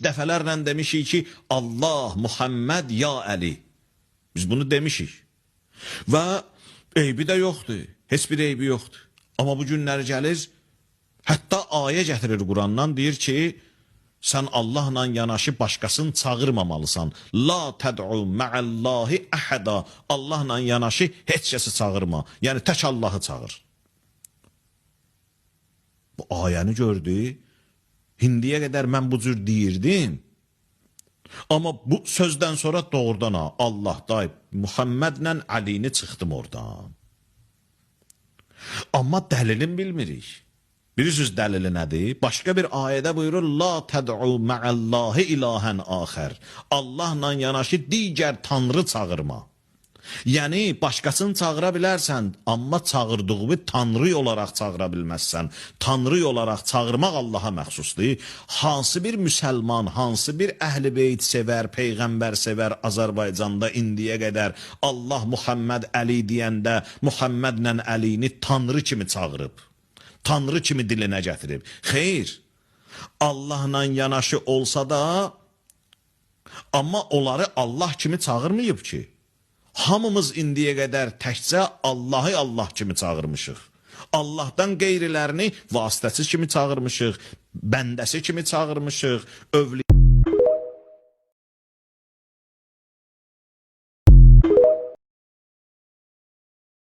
Dəfələrlə demişik ki, Allah, Muhammed, ya Əli. Biz bunu demişik. Və eybi də yoxdur. Heç bir eybi yoxdur. Amma bu günlər gəlir, hətta ayə gətirir Qurandan, deyir ki, sən Allahla yanaşı başqasını çağırmamalısan. La təd'u ma'allahi əhəda. Allahla yanaşı heç kəsi çağırma. Yəni tək Allahı çağır. Bu ayəni gördü. İndiyə qədər mən bu cür deyirdim. Amma bu sözdən sonra doğrudan ha, Allah day Muhammedlə Əlini çıxdım oradan. Amma dəlilin bilmirik. Bilirsiniz dəlili nədir? Başqa bir ayədə buyurur: "La təd'u ma'allahi ilahən axər." Allahla yanaşı digər tanrı çağırma. Yəni başqasını çağıra bilərsən, amma çağırdığını tanrı olaraq çağıra bilməzsən. Tanrı olaraq çağırmaq Allaha məxsusdur. Hansı bir müsəlman, hansı bir əhl-i beyt sevər, peyğəmbər sevər Azərbaycanda indiyə qədər Allah Muhammed Əli deyəndə Muhammedlə Əlini tanrı kimi çağırıb. Tanrı kimi dilinə gətirib. Xeyr. Allahla yanaşı olsa da amma onları Allah kimi çağırmayıb ki. Hamımız indiyə qədər təkcə Allahı Allah kimi çağırmışıq. Allahdan qeyrilərini vasitəçi kimi çağırmışıq, bəndəsi kimi çağırmışıq, övliya